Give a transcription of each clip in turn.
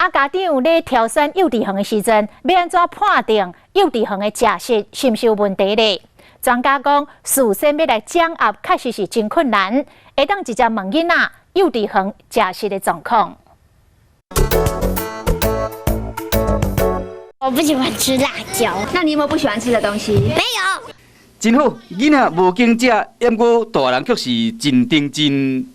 啊，家長咧挑選幼稚園的時陣，欲按怎判定幼稚園的食食是毋是有問題咧？專家講，事先欲來掌握確實是真困難，會當直接問囡仔幼稚園食食的狀況。我不喜歡吃辣椒。那你有沒有不喜歡吃的東西？沒有。真好，囡仔無揀食，毋過大人卻是真認真。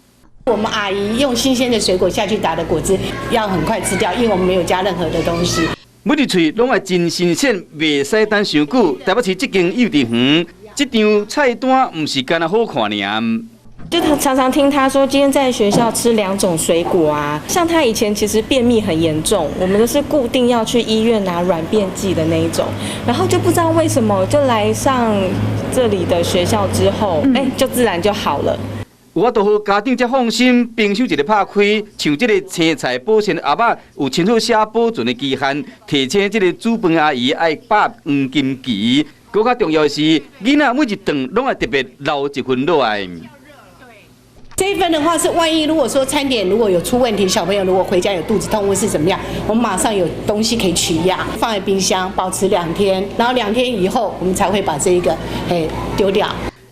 我們阿姨用新鮮的水果下去打的果汁，要很快吃掉，因為我們沒有加任何的東西。每一喙攏愛真新鮮，袂使等傷久。台北市這間幼稚園，這張菜單毋是干焦好看爾。就他常常聽他說，今天在學校吃兩種水果啊。像他以前其實便秘很嚴重，我們都是固定要去醫院拿軟便劑的那一種。然後就不知道為什麼，就來上這裡的學校之後，哎，就自然就好了。有法度予家長才放心，平手一个拍開，像這个青菜保鮮盒仔，有清楚寫保存的期限，提醒這个煮飯阿姨愛擺黃金期。閣較重要的是，囡仔每一頓攏愛特別留一份落來。這一份的話是，萬一如果說餐點如果有出問題，小朋友如果回家有肚子痛或是怎麼樣，我們馬上有東西可以取樣，放在冰箱保持兩天，然後兩天以後我們才會把這一個丟掉。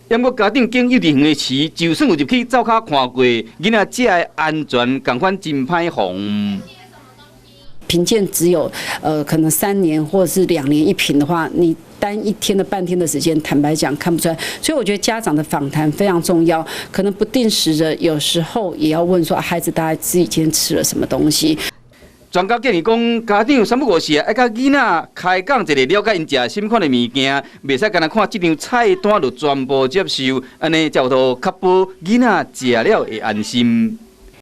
毋過家長揀幼稚園的時，就算有入去灶跤看過，囡仔食的安全，仝款真歹防。評鑑只有可能3年或者是2年一評的話，你單一天的半天的時間，坦白講看不出來。所以我覺得家長的訪談非常重要，可能不定時的，有時候也要問說孩子大概自己今天吃了什麼東西。專家建議講，家長三不五時愛佮囡仔開講一下，了解𪜶食啥物款的物件，袂使干焦看這張菜單就全部接受，按呢才有法度確保囡仔食了會安心。